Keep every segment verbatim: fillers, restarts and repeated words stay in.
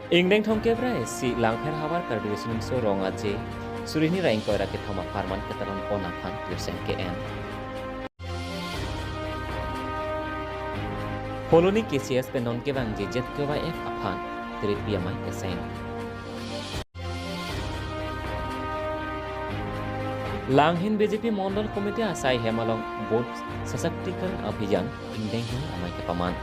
Ingdeng thomkep ra isi Langpher havar Karbi Riso Nimso Rong Aje suri hini ra ingkoi ra kethom apharman ketalon pon aphan tirseng ke-en. Phuloni K C S pen non kevangji Z K Y F aphan tiripi amei keseng. Langhin B J P Mondol Committee asai hem along Vote Sashaktikarn Abhiyan ingdeng hini amei kepaman.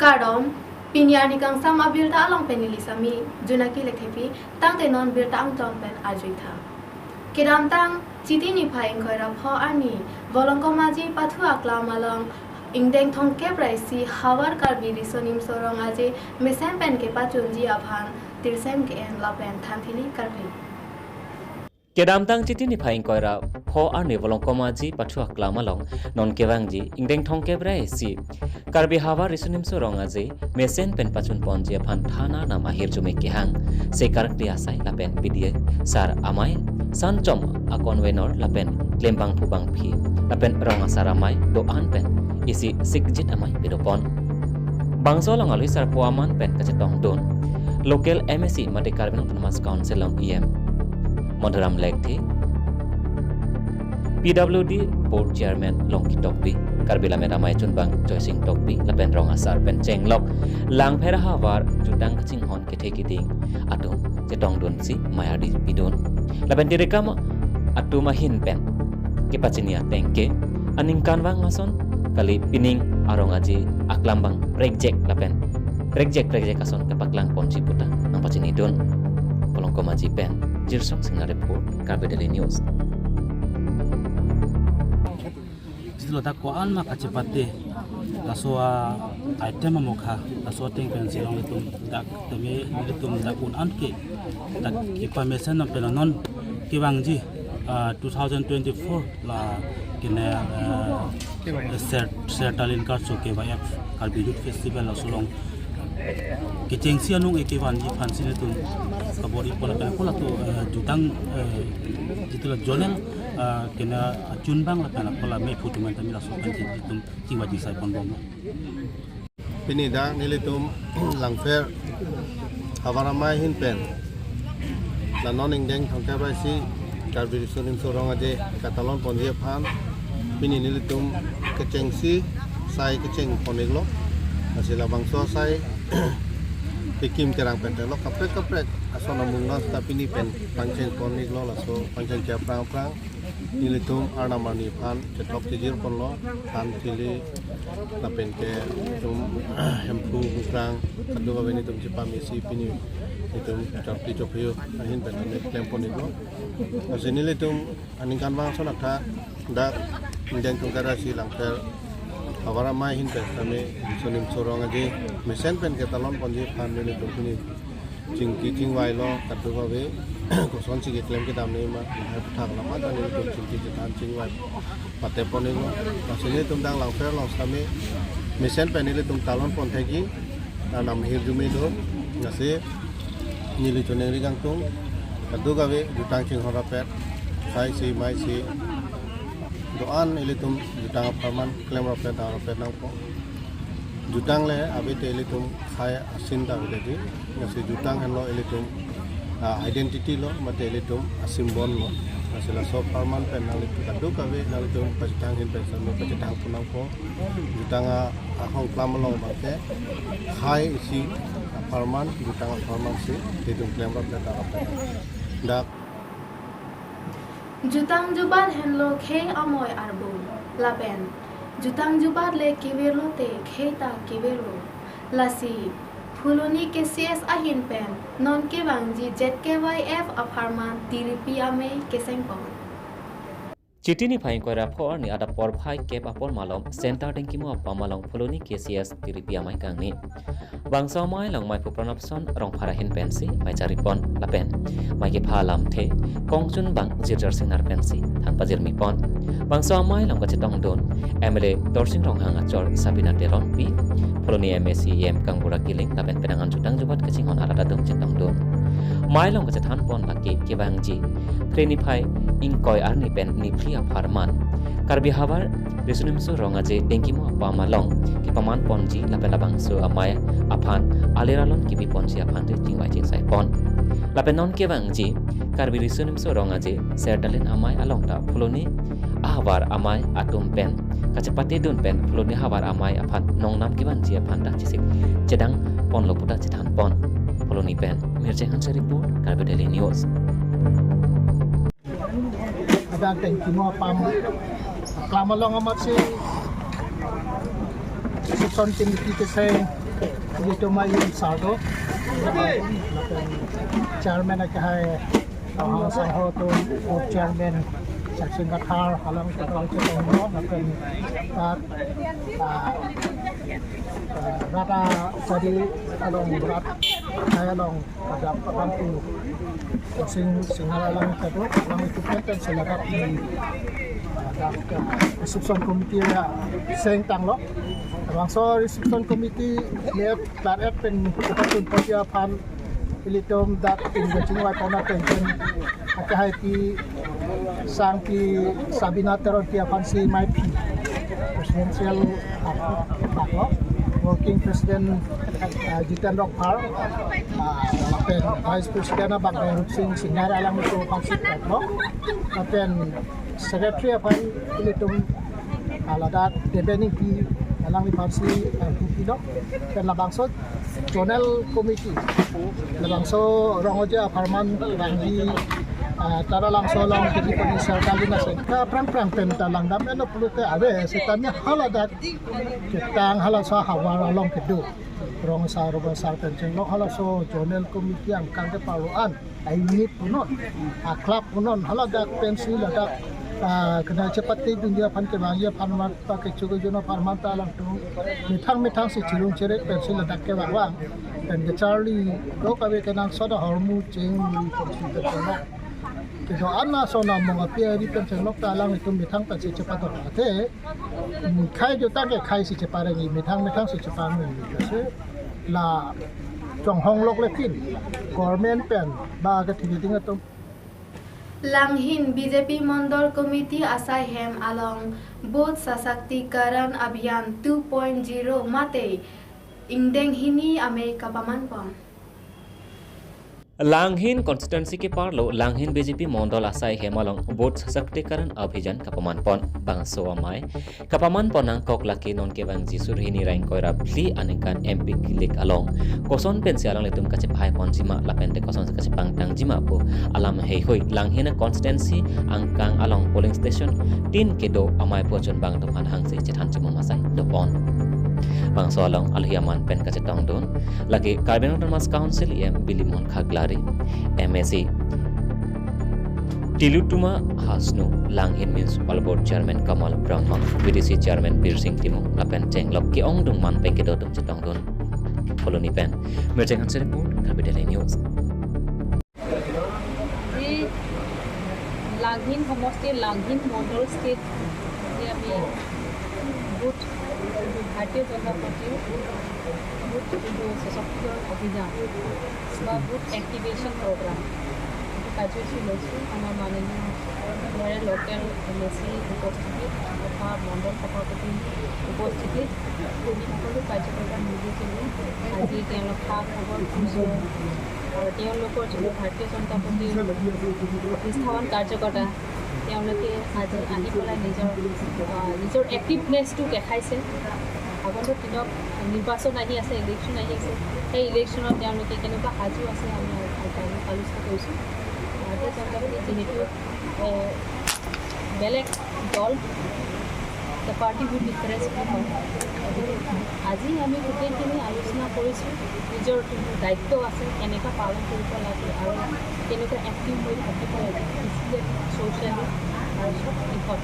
Kardom, pini arni kangsam abirta along pen neli Sami Junaki Lekthepi, tangte non birta angton pen arjuitha. Kedamtang Chiti niphai ingkoi ra pho arni, Volongkom Aji pathu aklam along, ingdeng thomkep ra isi havar Karbi Riso Nimso Rong Aje mesen pen kepachunji aphan tirseng ke-en lapen thanthili karkli. Kedamtang Chiti niphai ingkoi ra pho arni Volongkom Aji pathu aklam along non kevangji ingdeng thomkep ra isi Karbi havar Riso Nimso Rong Aje mesen pen pachun ponji aphan than arnam ahirjume kehang se karkli asai lapen B D S sar amei, sanchom a-convenor lapen klembangphu bangphi lapen rong asar amei do-an pen isi sikjit amei pidopon. Bangso along alui sarpo aman pen kachetongdun local M A C mate Karbi Anglong Autonomous Council along E M Madhuram Lekthe, P W D Board Chairman Longki Tokbi, Karbi Lammet Amei chunbang Joysing Tokbi lapen rong asar pen chenglok Langpher havar jutang kachinghon kethe keding atum chetongdunsi mei ardi pidun. Lapen tirikam atum ahin pen kepachini ateng ke aningkanvang ason kali, pining arong aji aklam bang prekjek lapen prekjek prekjek ason kepaklang ponji puta nangpachinidun. Volongkom Aji pen Jirsong Singnar report, Karbi Daily News. Jitlo dak ko-an ma kachepate, laso a-item amokha, laso ateng pensi longlitum dak teme nelitum dak un-an ke dak kepamesen nam pen non kevangji, ah, two thousand twenty-four la kene, ah, Ser, Sertalin Karso K Y F Karbi Youth Festival laso along kechengsi anung ekevanji aphansi nelitum kabor-i pon pen kola to, eh, jutang, eh, jitula zonal, eh, kena achunbang lapen kola mei phutumen tame laso pen nelitum chingvaji sai ponbom. Pini dak nelitum Langpher havar amei ahin pen la non ingdeng thomkep ra isi Karbi Riso Nimso Rong Aje katalon ponji aphan pini nelitum kechengsi sai kecheng pon-iklo. Lasi labangso sai kekim kerang pen theklong, kaprek kaprek ason amung non ta pini pen pangcheng pon-iklo, laso pangchengke aphrang aphrang nelitum arnam arni aphan chetok chejir ponlo, thanthili lapen ke itum Hemphu Bukrang kadokave nelitum chepamesi pini itum chapti chophiyo ahin pen tame klem pon-iklo. Lasi nelitum aningkanvang ason athak dak ingdeng thomkep ra isi Langpher havar amei ahin pen tame Riso Nimso Rong Aje mesen pen ketalon ponji aphan nelitum pini chingki chingvailo, kadokave kosonsi keklem kedam nangji ma, lahai aphuthak alam ta nelitum chingki chethan chingvai pate pon-iklo. Lasi nelitum dak Langpher along tame mesen pen nelitum talon pon thekji arnam ahirjume do. Lasi neli choningri kangtung, kadokave jutang chinghon rapet, sai si mei si do-an ilitum jutang apharman klem rapet dam rapet nangpo. Jutang le ave te ilitum khei asin ta ave te, lasi jutang henlo ilitum, ah, identity lo, mate ilitum a-symbol lo. Lasi laso apharman pen nanglitum kadokave nanglitum pachethang ahin pen sami pachethang pon nangpo. Jutang a, ahong klam along abangke khei isi apharman, jutang apharman si ilitum klem rapet dam rapet. Dak jutang jubat henlo khei amoi arbung lapen jutang jubat le kevirlo te khei ta kevirlo. Lasi Phuloni K C S ahin pen non kevangji Z K Y F apharman tiripi amei keseng pon. Chiti niphai ingkoi ra pho arni adap porphai kep apor malom Center Dengkimo apam along Phuloni K C S tiripi amei kangni. Bangso amei along meiphu Pranabson Rongphar ahin pensi mei charipon lapen mei kepha alamthe kongchunbang Jirjar Singnar pensi than pajirmipon. Bangso amei along kachetongdun M L A Dorsing Ronghang achor Sabina Teronpi, Phuloni M A C E M Kangbura Killing lapen penang an jutang jubat kachinghon arat atum chetongdun. Mei along kachethan pon lake kevangji phre niphai ingkoi arni pen niphli apharman Karbi havar Riso Nimso Rong Aje Tengkimo Apam along kepaman ponji lapen labangso amei aphan alir alon kebi ponji aphan te chingvai chingsai pon. Lapen non kevangji Karbi Riso Nimso Rong Aje Serdalen Amei along ta Phuloni ahavar amei atum pen kachepate dun pen Phuloni havar amei aphan nongnam kevanji aphan ta chesik chedang ponlo puta chethan pon. Phuloni pen Mircheng Hanse report, Karbi Daily News. Hadak Tengkimo Apam aklam along amatsi Reception Committee keseng ilitum ayin sar do. Chairman akehai Rohang Sangho atum, Board Chairman Saksing Kathar, alang kita chetong mo, lapen tak, ah, ah, rata jadi along rat, saya along pada abangphu sing sing alang kedo, alang itu kan selakat di, ah, dak, ah, Reception Committee ya seng tanglo. Bangso Reception Committee ya klar et pen kita tun pagi aphan ilitum dak ingkachingvai pon ateng pen akehai pi sangpi Sabina Teronpi aphansi mei pi presidential, ah, ah, working president, ah, Jiten Rongphar, ah, lapen vice president abang Rupsing Singnar alanglitum aphansi peklo, lapen secretary aphan ilitum, ah, ladak Deben Ingti alangliphansi, ah, pilo, lapen labangso zonal committee, labangso Rong Aje apharman bangji, ah, Taralangso along kebi pon Serdalen aseng aphrang phrang pen ta langdam eno pulote ave, setame haladak ketang halaso ahavar along kedo Rong Asar, Rong Asar pen chenglok halaso zonal committee angkang kepalo an, a-unit punon, a-club punon, haladak pensi ladak, ah, kena chepate dunji aphan kevangji aphan mat pa kecho kejun apharman ta alangtum methang methang si chirung cherek pensi ladak kevang vang pen kecharli do kave kenangsot ahormu cheng pensi pen chenglok. Kedo an ason among api ari pen chenglok ta alanglitum methang pensi chepadon athe, mm, khei jutang ke khei si cheparengji, methang methang si cheparengji. Lasi la chonghong lok le pin, government pen ba kethe keding atum. Langhin B J P Mondol Committee asai hem along Booth Sashakti Karan Abhiyan two point zero mate ingdeng hini amei kapaman pon. Langhin constituency keparlo Langhin B J P Mondol asai hem along Booth Sashakti Karan Abhiyan kapaman pon. Bangso amei kapaman pon nangkok lake non kevangji Surhini ra ingkoi ra phli aningkan M P kilik along koson pensi alanglitum kachepahai ponji ma lapen te koson si kachepangtangji ma pu alam heihui Langhin constituency angkang along polling station tin kedo amei pojun bang atum aphan hangsi chethan chimum asai do pon. Bangso along alohi aman pen kachetongdun lake Karbi Anglong Autonomous Council E M Bilimohon Khaklari, M A C Tilottama Hasnu, Langhin Municipal Board Chairman Kamal Brahma, V D C Chairman Birsing Timung lapen chenglok ke-ongdung man pen kedo atum chetongdun. Phuloni pen Mircheng Hanse report, Karbi Daily News. আজি লাংহিন সমষ্টিৰ লাংহিন মণ্ডল স্থিত আজি আমি বুথ, ভাৰতীয় জনতা পাৰ্টীৰ বুথ যিটো সশক্তিকৰণ অভিযান বা বুথ এক্টিভেশ্যন প্ৰগ্ৰাম, এইটো কাৰ্যসূচী লৈছোঁ। আমাৰ মাননীয় লোকেল এম এ চি উপস্থিতিত তথা মণ্ডল সভাপতি উপস্থিতিত আমি সকলো কাৰ্যকৰ্তা মিলি জুলি আজি তেওঁলোক খা খবৰ খুজিছোঁ আৰু তেওঁলোকৰ যিটো ভাৰতীয় জনতা পাৰ্টীৰ নিষ্ঠাৱান কাৰ্যকৰ্তা, তেওঁলোকে আজি আহি পেলাই নিজৰ, আহ, নিজৰ এক্টিভনেছটো দেখাইছে। আগন্তুক দিনত নিৰ্বাচন আহি আছে, ইলেকশ্যন আহি আছে, সেই ইলেকশ্যনত তেওঁলোকে কেনেকুৱা সাজু আছে আমি আ-, আ-, আলোচনা কৰিছোঁ। ভাৰতীয় জনতা পাৰ্টি যিহেতু, এ, বেলেগ দল, the party with difference বুলি কয়। গতিকে আজি আমি গোটেইখিনি আলোচনা কৰিছোঁ, নিজৰ যোনটো দায়িত্ব আছে, কেনেকৈ পালন কৰিব লাগে আৰু কেনেকৈ এক্টিভ হৈ থাকিব লাগে, ফিজিকেলি, ছ'চিয়েলি আৰু চব দিশত।